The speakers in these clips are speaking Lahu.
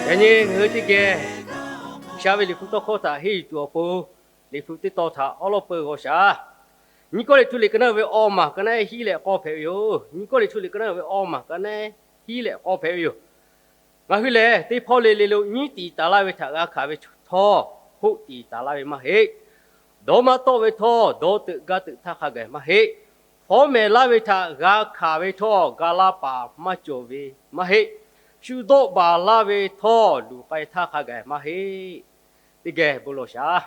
Yaꞈ nyi ngaˬ hui teˇ geh G'uiˬsha ve Liꞈ hpu tawˇ hkawˇ htaꞈ henˇ yuˬ tuˬ awˬ pon, Liꞈ hpu teˇ tawn htaꞈ awˉ lawˉ peu g'aw shaˍ. Nyiˇ Kawˇrenˍhtuˆ liꞈ ka naˉ ve awˇ maˬ ka naˉ hiˉ leh k'awˇ hpehꞈ ve yoˬ. Nyiˇ Kawˇrenˍhtuˆ liꞈ ka naˉ ve awˇ maˬ ka naˉ hiˉ leh k'awˇ hpehꞈ ve yoˬ. Ngaˬ hui lehˬ, teˇ hpawˇ le le lo nyiˉ tiˍ taˍ laˇ ve htaꞈ g'a hkanˍ ve htawˇ, hoˆ tiˍ taˍ laˇ ve maˇ heˆ. Dawˇ maˇ tawˆ ve htawˇ, dawˇ teuꞈ gaˇ teuꞈ htaˇ hk'a gaˬ maˇ heˆ. Fawˉ mehˍ laˇ ve htaꞈ g'a hkanˍ ve htawˇ, ga laˇ paˍ maˇ cawˬ ve maˇ heˆ. Shu dawˆ baˬ laˇ ve htawˇ, luˬ k'ai htaˇ hk'a gaˬ maˇ heˆ. Teˇ geh bon lawˬ shaˍ.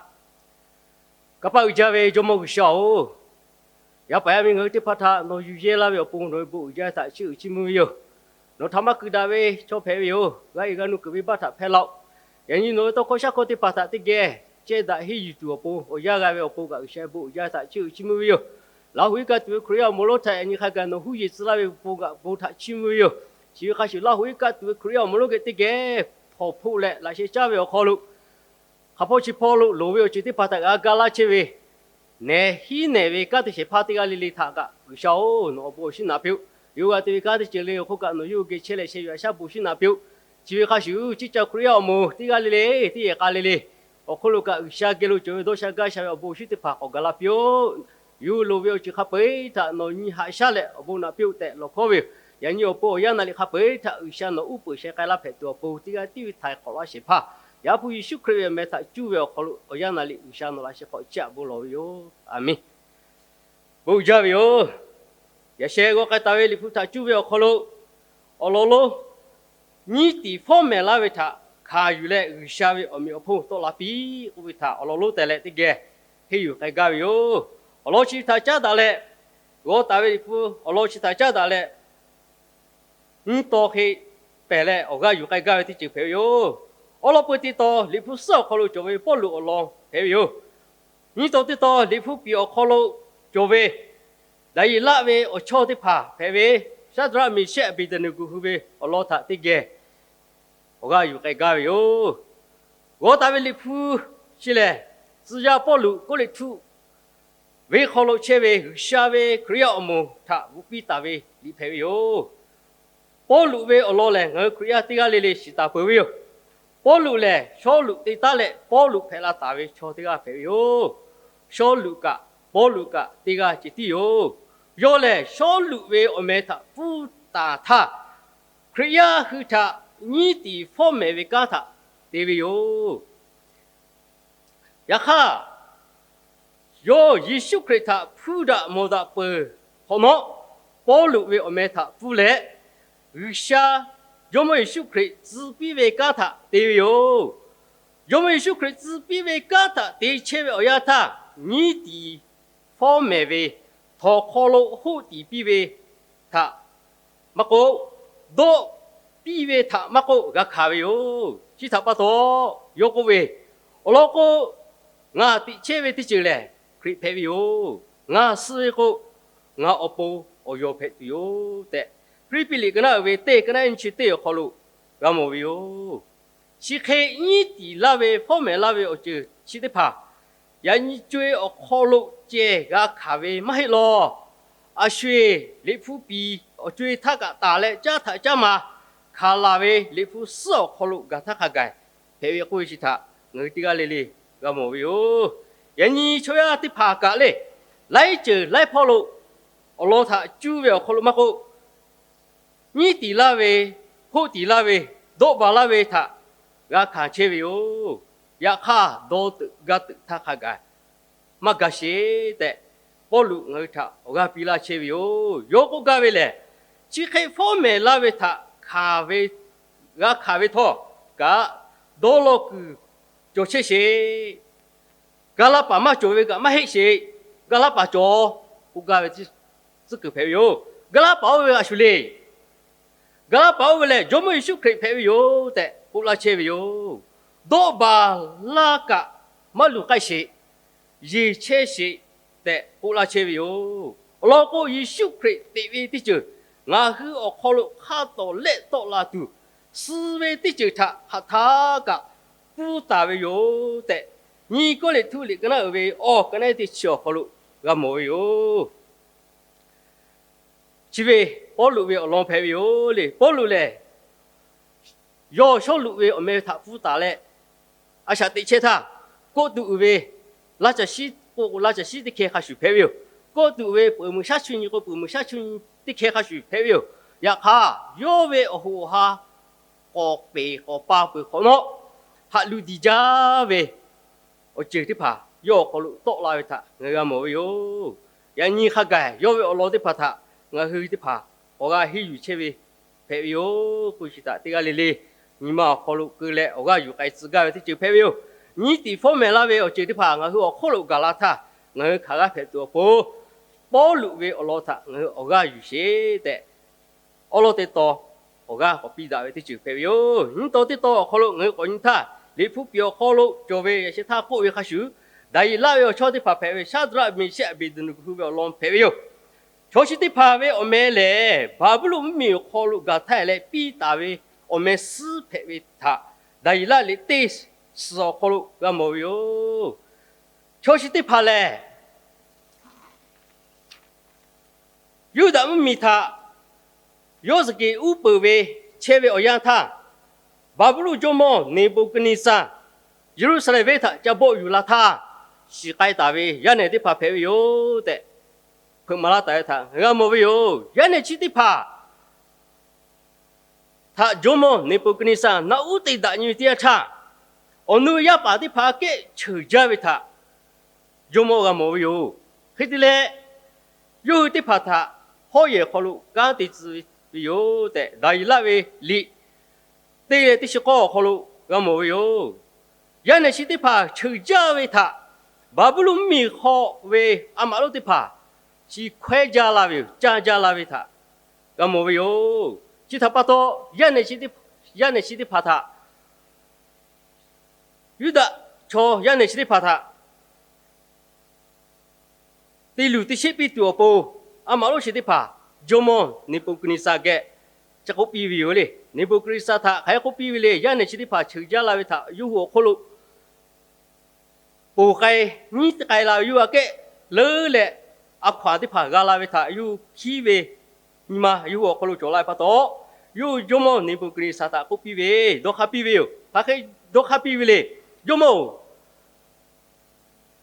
Kanˇ paˆ uiˍ jaˇ ve Jawˇmawˇ G'uiˬsha-oˬ, yaˇ paˍ yaˇ miˇ ngaˬ hui teˇ hpaˍ htaꞈ nawˬ yuˬ yehˇ laˇ ve awˬ pon nawˬ ve bon uiˍ jaˇ htaꞈ chiˇ uiˍ chiˇ mvuh ve yoˬ. Nawˬ htaꞈ maˇ keu daꞈ ve chaw hpehꞈ ve yoˬ. G'a iˍ g'a nu kuiˬ ve baˆ htaꞈ hpehˇ laˇ-oˆ. Yaꞈ nyi nawˬ ve tawˇ hkawˇ shaˉ hkawˇ teˇ hpaˍ htaꞈ teˇ geh ceh daꞈ henˇ yuˬ tuˬ awˬ pon awˬ yanˇ g'a ve awˬ pon kaꞈ G'uiˬsha bon uiˍ jaˇ htaꞈ chiˇ uiˍ chiˇ mvuh ve yoˬ. Laˇ huˍ iˉ kaˆ tuˬ ve Hkriꞈ yaˇ awˬ moˍ lonˉ htaꞈ yaꞈ nyi hk'a gaˬ nawˬ huˉ yeˬ tcuh laˇ ve awˬ pon kaꞈ bon htaꞈ chiˇ mvuh ve yoˬ. Chi ve hk'a shuˍ Laˇ huˍ iˉ kaˆ tuˬ ve Hkriꞈ yaˇ awˬ moˍ lonˉ geh teˇ geh hpawnˬ hpoˆ leh laꞈ sheh caˇ ve awˬ hk'aw lo hk'a hpawˇ chi hpawˇ lo loˍ ve awˬ ceuˬ teˇ hpaˍ htaꞈ g'a ga laˇ chehˇ ve, nehˬ hiˉ nehˬ ve kanˉ te shehˍ hpaˇ teˇ g'aˇ le le htaꞈ kaꞈ G'uiˬsha-oˬ, nawˬ awˬ bon awˬ shinˉ naꞈ piˇ-oˆ. Yawˇ g'a te ve kanˉ teˇ ceuˬ le awˬ hk'oˆ kaꞈ nawˬ yawˇ hui geh chehˇ leh sheh yuˬ a shaˉ bon shinˉ naꞈ piˇ-oˆ. Chi ve hk'a shuˍ, ceˇ ca Hkriꞈ yaˇ awˬ moˍ teˇ g'aˇ le le, teˇ yehˬ k'a le le awˬ hk'oˆ lo kaꞈ G'uiˬsha geh lo cawˬ ve dawˇ sha gaˇ sha ve awˬ bon awˬ shinˉ teˇ hpaˍ k'awꞈ gaˬ la piˇ-oˆ. Yawˇ hui loˍ ve awˬ ceuˬ hk'a peu-eˬ htaꞈ nawˬ nyi haꞈ shaˉ leh awˬ bon naꞈ piˇ-oˆ tehꞈ lawˬ hkawˉ ve yoˬ. Yaꞈ nyi awˬ pon awˬ yanˇ naˍ riˍ hk'a peu-eˬ htaꞈ G'uiˬsha nawˬ uˉ peunˍ sheh k'ai laˇ hpehꞈ tuˬ awˬ pon teˇ g'aˇ tiˉ ve htaiˍ hk'awꞈ laˇ shehˍ hpaˇ, Yaˇ hpu Yeˍsuˆ Hkriꞈ ve awˬ meh htaꞈ cuˇ ve awˬ hk'aw lo awˬ yanˇ naˍ riˍ G'uiˬsha nawˬ laꞈ sheh hk'aw chiˇ aꞈ bon lawˬ ve yoˬ. Aˍmenˍ. Bon uiˍ jaˇ ve yoˬ. Yaꞈ sheh g'aw k'ai taˍ ve Liꞈ hpu htaꞈ cuˇ ve awˬ hk'aw lo awˬ lawn lonˉ, nyiˉ tiˍ fawˉ mehˍ laˇ ve htaꞈ hkanˍ yuˬ leh G'uiˬsha ve awˬ meꞈ awˬ hponˇ tawˆ la piˇ k'oˆ ve htaꞈ awˬ lawn lonˉ tehˬ leh teˇ geh henˇ yuˬ k'ai gaˇ ve yoˬ. Awˬ lawn chi htaꞈ caˉ daꞈ leh, g'aw taˍ ve Liꞈ hpu awˬ lawn chi htaꞈ caˉ daꞈ leh, nyiˇ taw hk'e pehˬ leh awˬ g'aˇ yuˬ k'ai gaˇ ve teˇ ceuˬ hpehꞈ ve yoˬ. Awˉ lawˉ peu teˇ taw Liꞈ hpu suhˉ awˬ hk'aw lo cawˬ ve Pawˇluꞈ awˬ lawn hpehꞈ ve yoˬ. Nyiˇ taw teˇ taw Liꞈ hpu piˍ awˬ hk'aw lo cawˬ ve Daˍyeˍlaˆ ve awˬ chawˇ teˇ hpaˍ hpehꞈ ve, Shaˍdraˆ, Meˍshehˆ, Beˍdeˍneˍgoˍ hui ve awˬ lawn htaꞈ teˇ geh awˬ g'aˇ yuˬ k'ai gaˇ ve yoˬ. G'aw taˍ ve Liꞈ hpu chi lehˬ, tcuh yaˇ Pawˇluꞈ Kawˇrenˍhtuˆ venˇ hk'aw lo chehˇ ve G'uiˬsha ve Hkriꞈ yaˇ awˬ moˍ htaꞈ bvuhꞈ piˇ taˍ ve liꞈ hpehꞈ ve yoˬ. Pawˇluꞈ ve awˬ lawn lehˬ, ngaˬ hui Hkriꞈ yaˇ teˇ g'aˇ le le shiˍ taˍ peuˬ ve yoˬ. Pawˇluꞈ lehˬ, Sawˉluꞈ te taˉ leh Pawˇluꞈ hpehꞈ la taˍ ve chaw teˇ g'aˇ hpehꞈ ve yoˬ. Sawˉluꞈ kaꞈ Pawˇluꞈ kaꞈ teˇ g'aˇ ceh tiˉ yoˬ. Yawˇ lehˬ, Sawˉluꞈ ve awˬ meh htaꞈ pfuhˇ taˍ htaˇ, Hkriꞈ yaˇ hui htaꞈ nyiˉ tiˍ fawˉ mehˍ ve kanˉ htaꞈ te ve yoˬ. Yaꞈ hk'aˇ, yawˇ Yeˍsuˆ Hkriꞈ htaꞈ hpuˇ daꞈ mawˬ daꞈ peuˬ hk'awꞈ nawˉ, Pawˇluꞈ ve awˬ meh htaꞈ pfuhˇ leh, G'uiˬsha Jawˇmawˇ Yeˍsuˆ Hkriꞈ tcuh piˇ ve kanˉ htaꞈ te ve yoˬ. Jawˇmawˇ Yeˍsuˆ Hkriꞈ tcuh piˇ ve kanˉ htaꞈ te chehˇ ve awˬ yanˇ htaˇ, nyiˉ tiˍ fawˉ mehˍ ve, htawnˍ hk'aw lo hoˆ tiˍ piˇ ve htaꞈ maˇ k'oˆ, dawˆ piˇ ve htaꞈ maˇ k'oˆ, g'a hkanˍ ve yoˬ. Chi htaꞈ pa taw, yawˇ k'oˆ ve, Awˬ lawn k'o, ngaˬ teꞈ chehˇ ve teˇ ceuˬ lehˬ, Hkriꞈ hpehꞈ ve yoˬ. Ngaˬ suh ve k'o, ngaˬ awˬ pon awˬ yawˬ hpehꞈ tuˬ yoˬ tehꞈ, Hpiˇliˇpiˆ liꞈ ka naˉ uiˍ ve teˇ ka naˉ nyiˇ chi teˇ awˬ hk'aw lo g'a mawˬ ve yoˬ. Chi hk'e nyiˉ tiˍ laˇ ve fawˉ mehˍ laˇ ve awˬ ceuˬ chi teˇ hpaˍ yaꞈ nyi co-e awˬ hk'aw lo ceh g'a hkanˍ ve maˇ heˆ law. A sho-eˬ, Liꞈ hpu piˍ awˬ co-e htaˇ kaꞈ taˍ leh caˉ htaꞈ caˉ ma hkanˍ laˬ ve Liꞈ hpu suhˉ awˬ hk'aw lo gaˬ htaˇ hk'a gaˬ hpehꞈ ve k'oˆ ve chi htaꞈ ngaˬ hui teˇ g'aˇ le le g'a mawˬ ve yoˬ. Yaꞈ nyi chaw yaˇ teˇ hpaˍ kaꞈ le, laiˉ ceuˬ laiˉ hpawˇ lo awˬ lawn htaꞈ cuˇ ve awˬ hk'aw lo maˇ k'oˆ, nyiˉ tiˍ laˇ ve, hoˆ tiˍ laˇ ve, dawˆ baˬ laˇ ve htaꞈ g'a hkanˍ chehˇ ve yoˬ. Yaꞈ hk'aˇ, dawˇ teuꞈ gaˇ teuꞈ htaˇ hk'a gaˬ maˇ ga sheˍ tehꞈ, Pawˇluꞈ ngaˬ hui htaꞈ awˬ g'aˇ piˇ laˇ chehˇ ve yoˬ. Yawˇ k'oˆ gaˇ ve lehˬ, chi hk'e fawˉ mehˍ laˇ ve htaꞈ hkanˍ ve, g'a hkanˍ ve htawˇ kaꞈ, dawˇ law kuiˬ cawˬ chehˇ sheˍ. Gaˇ laˇ paˍ maˇ cawˬ ve kaꞈ maˇ heˆ sheˍ. Gaˇ laˇ paˍ cawˬ k'oˆ gaˇ ve tcuhˉ kuiˬ hpehꞈ ve yoˬ. Gaˇ laˇ paˍ oˇ ve a shuˍ le. Gaˇ laˇ paˍ oˇ ve lehˬ, Jawˇmawˇ Yeˍsuˆ Hkriꞈ hpehꞈ ve yoˬ tehꞈ k'oˆ laˇ chehˇ ve yoˬ. Dawˆ baˬ laˇ kaꞈ maˇ luˬ k'ai sheˍ. Yeˬ chehˇ sheˍ tehꞈ k'oˆ laˇ chehˇ ve yoˬ. Awˬ lawn k'o, Yeˍsuˆ Hkriꞈ teꞈ ve teˇ ceuˬ ngaˬ hui awˬ hk'aw lo hk'a tawˍ lehˆ tawˆ la tuˬ, suh ve teˇ ceuˬ htaꞈ hk'aˬ htaˇ kaꞈ pfuhˇ taˍ ve yoˬ tehꞈ, nyiˇ Kawˇrenˍhtuˆ liꞈ ka naˉ uiˍ ve awˬ ka naˉ teˇ chi awˬ hk'aw lo g'a mawˬ ve yoˬ. Chi ve Pawˇluꞈ ve awˬ lawn hpehꞈ ve yoˬ le. Pawˇluꞈ lehˬ, yawˇ Sawˉluꞈ ve awˬ meh htaꞈ pfuhˇ taˍ leh, a shaꞈ teꞈ chehˇ htaˇ, kawˆ tuꞈ uiˍ ve laˇ caˬ shiˉ k'o, laˇ caˬ shiˉ teˇ hkeh hk'a shuˍ hpehꞈ ve yoˬ. Kawˆ tuꞈ uiˍ ve peuˬ muiˬ shaˉ chu nyi k'o, peuˬ muiˬ shaˉ chu nyi teˇ hkeh hk'a shuˍ hpehꞈ ve yoˬ. Yaꞈ hk'aˇ, yawˇ ve awˬ hoꞈ awˬ ha k'awꞈ peˍ k'awꞈ pa peuˬ hk'awꞈ nawˉ, haꞈ luˬ diˬ jaˇ ve awˬ ceuˬ teˇ hpaˍ yawˇ awˬ hk'aw lo tawˆ la ve htaꞈ ngaˬ hui g'a mawˬ ve yoˬ. Yaꞈ nyi hk'a gaˬ yawˇ ve awˬ lawn teˇ hpaˍ htaꞈ ngaˬ hui teˇ hpaˍ awˬ g'aˇ henˇ yuˬ chehˇ ve hpehꞈ ve yoˬ k'oˆ ve chi htaꞈ teˇ g'aˇ le le nyi ma awˬ hk'aw lo keu leh awˬ g'aˇ yuˬ k'ai tcuh gaˇ ve teˇ ceuˬ hpehꞈ ve yoˬ. Nyiˇ tiꞈ fawˉ mehˍ laˇ ve awˬ ceuˬ teˇ hpaˍ ngaˬ hui awˬ hk'oˆ lo gaˬ la htaˇ, ngaˬ hui hk'aˬ g'aˇ hpehꞈ tuˬ awˬ pon, Pawˇluꞈ ve awˬ lawn htaꞈ ngaˬ hui awˬ g'aˇ yuˬ sheˍ tehꞈ, awˉ lawˉ teˇ taw awˬ g'aˇ k'awꞈ piˇ daꞈ ve teˇ ceuˬ hpehꞈ ve yoˬ. Nyiˇ taw teˇ taw awˬ hk'aw lo ngaˬ hui k'awꞈ nyi htaˇ, Liꞈ hpu piˍ awˬ hk'aw lo cawˬ ve yaꞈ sheh htaˇ k'oˆ ve hk'a shuˍ, Daˍyeˍlaˆ ve awˬ chawˇ teˇ hpaˍ hpehꞈ ve Shaˇdraˆ, Meˍshaˆ, Beˍdeˍneˍgoˆ hui ve awˬ lawn hpehꞈ ve yoˬ. Chaw chi teˇ hpaˍ ve awˬ meh lehˬ, Baˍbuˍlonˍ mvuhˇmiˬ awˬ hk'aw lo gaˬ htaˇ leh piˇ taˍ ve awˬ meh suhˉ hpehꞈ ve htaꞈ Daˍyeˍlaˆ liꞈ teˇ suhˍ awˬ hk'aw lo g'a mawˬ ve yoˬ. Chaw chi teˇ hpaˍ lehˬ, Yuˇdaꞈ mvuhˇmiˬ htaꞈ yawˇ suhˍ geh uˉ peunˍ ve chehˇ ve awˬ yanˇ htaˇ, Baˍbuˍlonˍ jawˇmawˇ Neˍbuˍhkaˍneˍsaˍ Yeˍruˆsaˍlehnˍ venˇ htaꞈ ca bawˆ yuˬ la htaˇ, shiˍ k'ai taˍ ve yaˇ nehˬ teˇ hpaˍ hpehꞈ ve yoˬ tehꞈ, hpeuꞈ maˍ laˇ taˍ ve htaꞈ g'a mawˬ ve yoˬ. Yaˇ nehˬ chi teˇ hpaˍ htaꞈ jawˇmawˇ Neˍbuˍhkaˍneˍsaˍ naꞈ uˉ te daꞈ nyi ve teˇ yanˇ htaˇ, awˬ nu ve yaˇ paˍ teˇ hpaˍ kehˉ cheuˬ jaˇ ve htaꞈ jawˇmawˇ g'a mawˬ ve yoˬ. Hk'e te leh, yawˇ hui teˇ hpaˍ htaꞈ hawˉ yehˬ hk'aw lo kanˉ te tcuh ve yoˬ tehꞈ, Daˍyeˍlaˆ ve liꞈ teˇ leh teˇ chi k'awˇ awˬ hk'aw lo g'a mawˬ ve yoˬ. Yaˇ nehˬ chi teˇ hpaˍ cheuˬ jaˇ ve htaꞈ Baˍbuˍlonˍ mvuhˇmiˬ hk'aw ve a maꞈ lonˉ teˇ hpaˍ chi hkawehˉ jaˇ la ve yoˬ, caˇ jaˇ la ve htaꞈ g'a mawˬ ve yoˬ. Chi htaꞈ pa taw, yaˇ nehˬ chi teˇ hpaˍ htaꞈ, Yuˇdaꞈ chaw yaˇ nehˬ chi teˇ hpaˍ htaꞈ te luˬ te sheˆ piˇ tuˬ awˬ pon, a maꞈ lonˉ chi teˇ hpaˍ jawˇmawˇ Neˍbuˍhkaˍneˍsaˍ geh chi k'oˆ piˇ ve yoˬ le. Neˍbuˍhkaˍneˍsaˍ htaꞈ hk'aˬ hk'e k'oˆ piˇ ve le. Yaˇ nehˬ chi teˇ hpaˍ cheuˬ jaˇ la ve htaꞈ yawˇ hui awˬ hk'oˆ lo ponˬ k'ai nyiˉ k'ai la ve, yawˇ hui aꞈ kehˉ leuˉ leh a hkaw aˬ teˇ hpaˍ g'a la ve htaꞈ yawˇ hui hkiˉ ve nyi ma yawˇ hui awˬ hk'aw lo cawˬ la ve pa taw, yawˇ hui jawˇmawˇ Neˍbuˍhkaˍneˍsaˍ htaꞈ k'oˆ piˇ ve, dawˇ hk'aˇ piˇ ve yoˬ. Hk'aˬ hk'e dawˇ hk'aˇ piˇ ve le. Jawˇmawˇ-oˬ,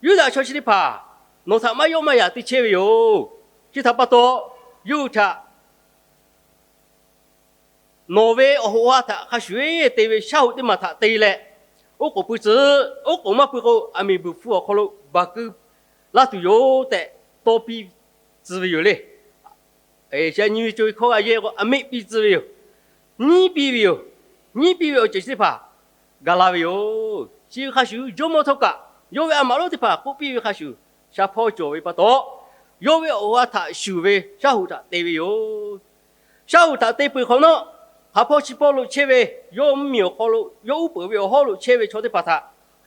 Yuˇdaꞈ chaw chi teˇ hpaˍ nawˬ htaꞈ maˇ yawˆ maˇ yaꞈ te chehˇ ve yoˬ. Chi htaꞈ pa taw, yawˇ hui htaꞈ nawˬ ve awˬ hoꞈ awˬ ha htaꞈ hk'a shuˍ te ve shaˉ hoꞈ teˇ maˬ htaꞈ te leh, oˉ k'oˍ pui tcuh. Oˉ k'oˍ maˇ pui k'o, aˬ miˍ beuˬ hpu awˬ hk'aw lo baˬ keu laˇ tuˬ yoˬ tehꞈ tawˇ piˇ tcuh ve yoˬ le. Nyi ve co e hkawˇ g'a yehˇ k'o, aˬ miˆ piˇ tcuh ve yoˬ. Nyiˉ piˇ ve yoˬ. Nyiˉ piˇ ve awˬ ceuˬ chi teˇ hpaˍ gaˬ la ve yoˬ. Chi hk'a shuˍ jawˇmawˇ htawˇ kaꞈ yawˇ ve a maꞈ lonˉ teˇ hpaˍ k'oˆ piˇ ve hk'a shuˍ, sha hpawˇ cawˬ ve pa taw, yawˇ ve awˬ hoꞈ ha htaꞈ shuˍ ve shaˉ hoꞈ htaꞈ te ve yoˬ. Shaˉ hoꞈ htaꞈ te peuˬ hk'awꞈ nawˉ, hk'aˬ hpawˇ chi hpawˇ lo chehˇ ve, yawˇ mvuhˇmiˬ awˬ hk'aw lo yawˇ uˉ peunˍ ve awˬ hawˉ lo chehˇ ve chaw teˇ hpaˍ htaꞈ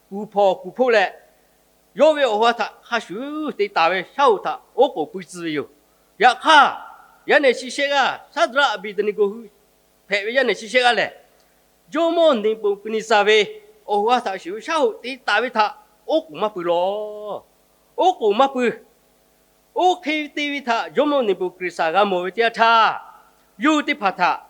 kuˬ hpawnˬ kuˬ hpoˆ leh, yawˇ ve awˬ hoꞈ ha htaꞈ hk'a shuˍ te taˍ ve shaˉ hoꞈ htaꞈ oˉ k'oˍ pui tcuh ve yoˬ. Yaꞈ hk'aˇ, yaˇ nehˬ chi shehˆ g'aˇ, Shaˉdraˆ, Beˍdeˍneˍgoˆ hui hpehꞈ ve yaˇ nehˬ chi shehˆ g'aˇ lehˬ, jawˇmawˇ Neˍbuˍhkaˍneˍsaˍ ve awˬ hoꞈ ha htaꞈ shuˍ ve shaˉ hoꞈ te taˍ ve htaꞈ oˉ k'oˍ maˇ pui lawˬ. Oˉ k'oˍ maˇ pui. Oˇ hk'e te ve htaꞈ jawˇmawˇ Neˍbuˍhkaˍneˍsaˍ g'a mawˬ ve teˇ yanˇ htaˇ, yawˇ hui teˇ hpaˍ htaꞈ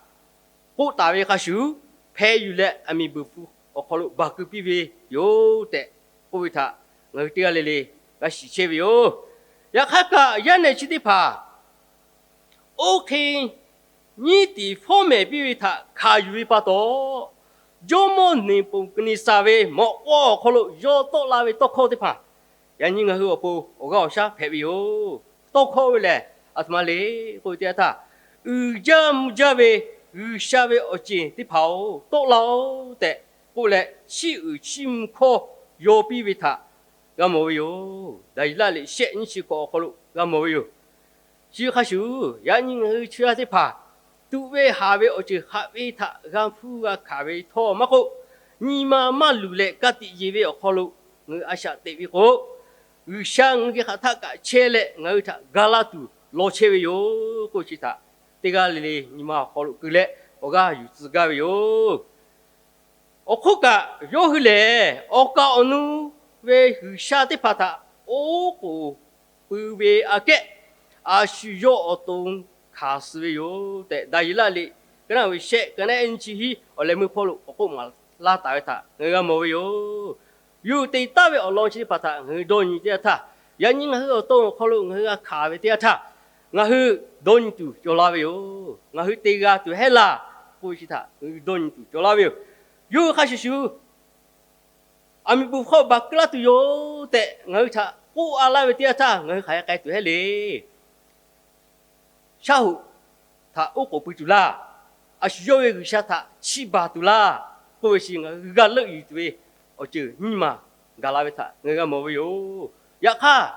k'oˆ taˍ ve hk'a shuˍ, hpeh yuˬ leh aˬ miˍ beuˬ hpu awˬ hk'aw lo baˬ keu piˇ ve yoˬ tehꞈ k'oˆ ve htaꞈ ngaˬ hui teˇ g'aˇ le le g'a shiˍ chehˇ ve yoˬ. Yaꞈ hk'aˇ kaꞈ, yaˇ nehˬ chi teˇ hpaˍ oˇ hk'e nyiˇ tiˍ fawˉ mehˍ piˇ ve htaꞈ hkanˍ yuˬ ve pa taw, jawˇmawˇ Neˍbuˍhkaˍneˍsaˍ ve mawꞈ k'aw awˬ hk'aw lo yawˇ tawˆ la ve tawˇ hkawˇ teˇ hpaˍ, yaꞈ nyi ngaˬ hui awˬ pon awˬ g'aˇ awˬ shaˉ hpehꞈ ve yoˬ. Tawˇ hkawˇ ve lehˬ, a htoꞈ ma le k'oˆ ve teˇ yanˇ htaˇ, uiˍ jaˇ mvuh jaˇ ve G'uiˬsha ve awˬ ceˬ teˇ hpaˍ-oˬ, tawˆ laˇ-oˆ tehꞈ k'oˆ leh, chiˇ uiˍ chiˇ mvuh hkawˇ yaw piˇ ve htaꞈ g'a mawˬ ve yoˬ. Daˍyeˍlaˆ liꞈ shehˆ nyiˇ chi hkawꞈ awˬ hk'aw lo g'a mawˬ ve yoˬ. Chi hk'a shuˍ, yaꞈ nyi ngaˬ hui chaw yaˇ teˇ hpaˍ tuꞈ ve haˍ ve awˬ ceuˬ haꞈ ve htaꞈ g'a hpuˇ g'a hkanˍ ve htawˇ maˇ k'oˆ, nyi ma maˇ luˬ leh ka tiꞈ yeˬ ve awˬ hk'aw lo ngaˬ hui a shaꞈ teꞈ ve k'o, G'uiˬsha ngaˬ hui geh hk'aˬ htaˆ kaꞈ chehˇ leh ngaˬ hui htaꞈ ga laˇ tuˬ law chehˇ ve yoˬ k'oˆ chi htaꞈ teˇ g'aˇ le le nyi ma awˬ hk'aw lo keu leh awˬ g'aˇ yuˬ tcuh gaˇ ve yoˬ. Awˬ hk'oˆ kaꞈ, yawˇ hui lehˬ awˬ kaˍ awˬ nu ve G'uiˬsha teˇ hpaˍ htaꞈ oˉ k'oˍ pui ve aꞈ kehˉ, a shu yawˇ awˬ to hkanˍ suh ve yoˬ tehꞈ, Daˍyeˍlaˆ liꞈ ka naˆ ve shehˆ, ka naˆ ehˉ nyiˇ chi hiˉ awˬ leh meuˇ hpawˇ lo k'awꞈ k'oˆ maˍ laˇ taˍ ve htaꞈ ngaˬ hui g'a mawˬ ve yoˬ. Yawˇ hui te taˉ ve awˬ lawn chi teˇ hpaˍ htaꞈ ngaˬ hui dawˇ nyi teˇ yanˇ htaˇ, yaꞈ nyi ngaˬ hui awˬ to awˬ hk'aw lo ngaˬ hui g'a hkanˍ ve teˇ yanˇ htaˇ, ngaˬ hui dawˇ nyi tuˬ cawˬ la ve yoˬ. Ngaˬ hui te g'a tuˬ hehˉ laˇ k'oˆ ve chi htaꞈ ngaˬ hui dawˇ nyi tuˬ cawˬ la ve yoˬ. Yawˇ hui hk'a shuˍ shuˍ, aˬ miˍ puˍ hk'aw baˬ keu laˇ tuˬ yoˬ tehꞈ ngaˬ hui htaꞈ k'oˆ a laˇ ve teˇ yanˇ htaˇ, ngaˬ hui hk'aˬ hk'e k'ai tuˬ hehˉ le. Shaˉ hoꞈ htaꞈ oˉ k'oˍ pui tuˬ laˇ. A shu yawˇ ve G'uiˬsha htaꞈ chiˇ baˬ tuˬ laˇ k'oˆ ve chi ngaˬ hui g'a leuˆ yuˬ tuˬ ve awˬ ceuˬ nyiˇ maˬ gaˬ la ve htaꞈ ngaˬ hui g'a mawˬ ve yoˬ. Yaꞈ hk'aˇ,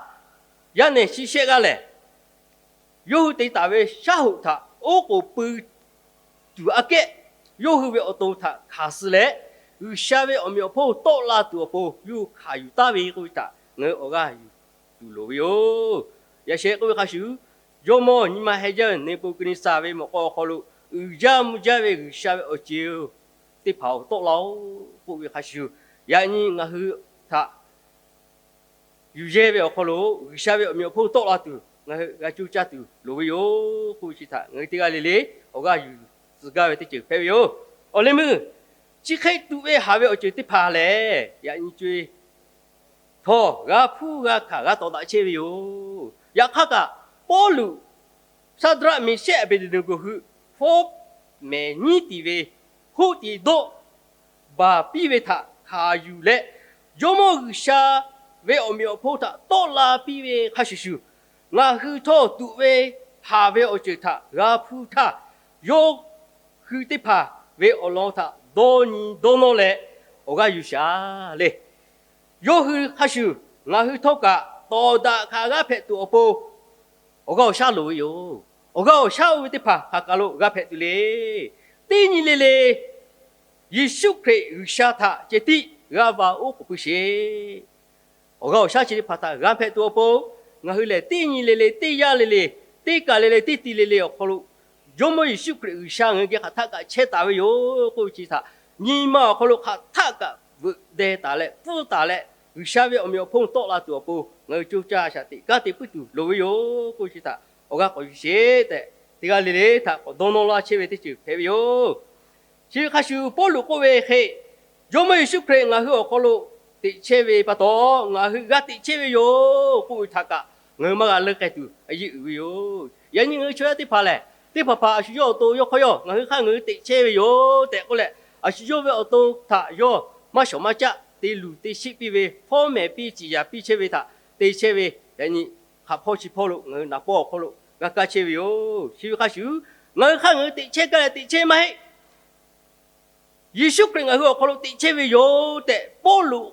yaˇ nehˬ chi shehˆ g'aˇ lehˬ, yawˇ hui te taˍ ve shaˉ hoꞈ htaꞈ oˉ k'oˍ pui tuˬ aꞈ kehˉ, yawˇ hui ve awˬ to htaꞈ hkanˍ suh leh, G'uiˬsha ve awˬ meꞈ awˬ hponˇ tawˆ la tuˬ awˬ pon yawˇ hui hkanˍ yuˬ taˍ ve k'oˆ ve htaꞈ ngaˬ hui awˬ g'aˇ yuˬ tuˬ loˍ ve yoˬ. Yaꞈ sheh k'oˆ ve hk'a shuˍ, jawˇmawˇ nyi ma heh jaˇ ve Neˍbuˍhkaˍneˍsaˍ ve mawꞈ k'aw awˬ hk'aw lo uiˍ jaˇ mvuh jaˇ ve G'uiˬsha ve awˬ ceˬ teˇ hpaˍ-oˬ, tawˆ la-oˬ k'oˆ ve hk'a shuˍ, yaꞈ nyi ngaˬ hui htaꞈ yuˬ yehˇ ve awˬ hk'aw lo G'uiˬsha ve awˬ meꞈ awˬ hponˇ tawˆ la tuˬ ngaˬ hui g'a coˇ caˇ tuˬ loˍ ve yoˬ k'oˆ ve chi htaꞈ ngaˬ hui teˇ g'aˇ le le awˬ g'aˇ yuˬ tcuh gaˇ ve teˇ ceuˬ hpehꞈ ve yoˬ. Awˬ leh meuˇ, chi hk'e tuꞈ ve haˍ ve awˬ ceuˬ teˇ hpaˍ lehˬ, yaꞈ nyi co-e htawˇ g'a hpuˇ g'a hkanˍ g'a tawˍ daꞈ chehˇ ve yoˬ. Yaꞈ hk'aˇ kaꞈ, Pawˇluꞈ Saˍdraˆ, Meˍsehˆ, Aˍbeˍdeˍneˍgoˍ hui hpawˇ mehˍ nyiˉ tiˍ ve hoˆ tiˍ dawˆ baˬ piˇ ve htaꞈ hkanˍ yuˬ leh, Jawˇmawˇ G'uiˬsha ve awˬ meꞈ awˬ hponˇ htaꞈ tawˆ la piˇ ve hk'a shuˍ shuˍ, ngaˬ hui htawˇ tuꞈ ve haˍ ve awˬ ceuˬ htaꞈ g'a hpuˇ htaˇ, yawˇ hui teˇ hpaˍ ve awˬ lawn htaꞈ dawˇ nyi dawˇ nawˇ leh awˬ g'aˇ yuˬ shaˍ le. Yawˇ hui hk'a shuˍ ngaˬ hui htawˇ kaꞈ tawˍ daꞈ hkanˍ g'a hpehꞈ tuˬ awˬ pon awˬ g'aˇ awˬ shaˉ loˍ ve yoˬ. Awˬ g'aˇ awˬ shaˉ oˇ ve teˇ hpaˍ hk'aˬ kaˬ lo g'a hpehꞈ tuˬ le. Teˇ nyi le le Yeˍsuˆ Hkriꞈ G'uiˬsha htaꞈ ceh tiˉ g'a va oˉ k'oˍ pui sheˍ. Awˬ g'aˇ awˬ shaˉ chi teˇ hpaˍ htaꞈ g'a hpehꞈ tuˬ awˬ pon, ngaˬ hui lehˬ teˇ nyi le le, teˇ yanˇ le le, teˇ kaˬ le le, teˇ ti le le awˬ hk'aw lo Jawˇmawˇ Yeˍsuˆ Hkriꞈ G'uiˬsha ngaˬ hui geh hk'aˬ htaˆ kaꞈ chehˇ taˍ ve yoˬ k'oˆ ve chi htaꞈ, nyi ma awˬ hk'aw lo hk'aˬ htaˆ kaꞈ veuꞈ deh taˍ leh pfuhˇ taˍ leh, G'uiˬsha ve awˬ meꞈ awˬ hponˇ tawˆ la tuˬ awˬ pon ngaˬ hui coˇ caˇ shaˍ teꞈ kanˉ te puiˉ tuˬ loˍ ve yoˬ k'oˆ ve chi htaꞈ awˬ g'aˇ k'awꞈ yuˬ sheˍ tehꞈ, teˇ g'aˇ le le htaꞈ k'awꞈ dawˇ nawˇ laˇ chehˇ ve teˇ ceuˬ hpehꞈ ve yoˬ. Chi ve hk'a shuˍ Pawˇluꞈ k'oˆ ve hk'e, Jawˇmawˇ Yeˍsuˆ Hkriꞈ ngaˬ hui awˬ hk'aw lo teꞈ chehˇ ve pa taw, ngaˬ hui g'a teꞈ chehˇ ve yoˬ k'oˆ ve htaꞈ kaꞈ ngaˬ hui maˇ g'a leuˇ k'ai tuˬ a yeˇ uiˍ ve yoˬ. Yaꞈ nyi ngaˬ hui chaw yaˇ teˇ hpaˍ lehˬ, teˇ hpaˍ hpaˍ a shu yawˇ awˬ to yawˇ hk'aw yawˇ ngaˬ hui hk'aˇ ngaˬ hui teꞈ chehˇ ve yoˬ tehꞈ k'oˆ leh, a shu yawˇ ve awˬ to htaꞈ yawˇ maˇ shawˍ maˇ caˆ te luˬ te sheˆ piˇ ve, hpawˇ mehˍ piˇ ciˍ yaˍ piˇ chehˇ ve htaꞈ te chehˇ ve, yaꞈ nyi hk'aˬ hpawˇ chi hpawˇ lo ngaˬ hui naˍ pawˇ awˬ hk'aw lo g'a kaˇ chehˇ ve yoˬ. Chi ve hk'a shuˍ, ngaˬ hui hk'aˇ ngaˬ hui teꞈ chehˇ gaˇ leh teꞈ chehˇ maˇ heˆ. Yeˍsuˆ Hkriꞈ ngaˬ hui awˬ hk'aw lo teꞈ chehˇ ve yoˬ tehꞈ Pawˇluꞈ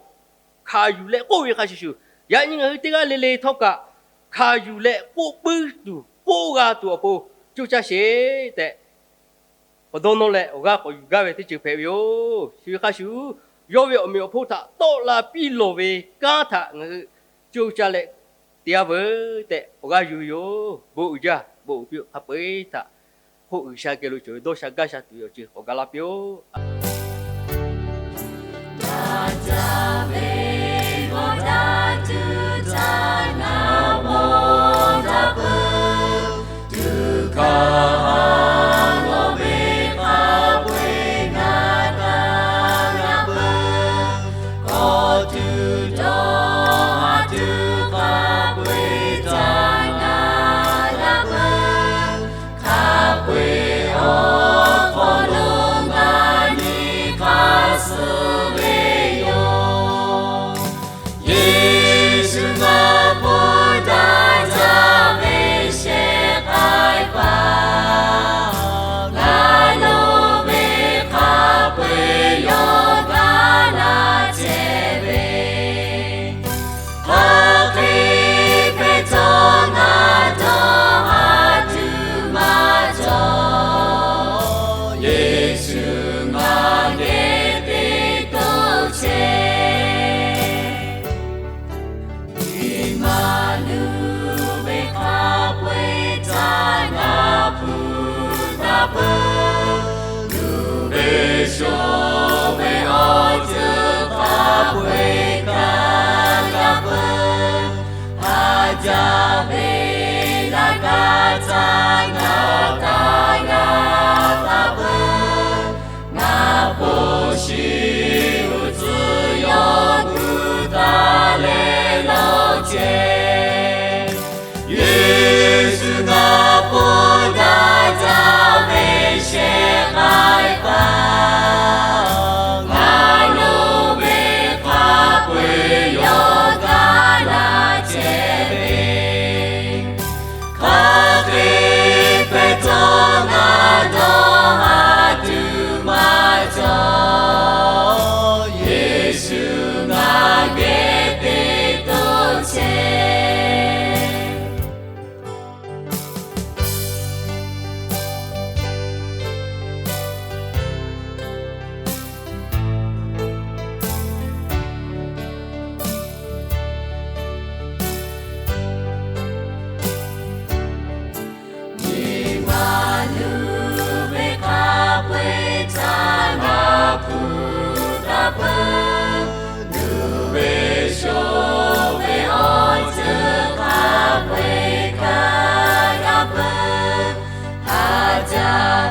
hkanˍ yuˬ leh k'oˆ ve hk'a shuˍ shuˍ, yaꞈ nyi ngaˬ hui teˇ g'aˇ le le htawˇ kaꞈ hkanˍ yuˬ leh k'oˆ puiˉ tuˬ k'oˆ g'a tuˬ awˬ pon coˇ caˇ sheˍ tehꞈ, k'awꞈ dawˇ nawˇ leh awˬ g'aˇ k'awꞈ yuˬ gaˇ ve teˇ ceuˬ hpehꞈ ve yoˬ. Chi ve hk'a shuˍ, yawˇ ve awˬ meꞈ awˬ hponˇ htaꞈ tawˆ la piˇ lawˬ ve kanˉ htaꞈ ngaˬ hui coˇ caˇ leh te-a veuˬ tehꞈ awˬ g'aˇ yuˬ ve yoˬ. Bon uiˍ jaˇ, bon uiˍ piˇ-oˬ. Hk'a peu-eˬ htaꞈ hk'oˆ G'uiˬsha geh lo cawˬ ve dawˇ sha gaˇ sha tuˬ ve awˬ ceuˬ k'awꞈ ga laˇ piˇ-oˆ.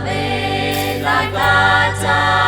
ve laˇ kaˇ caˇ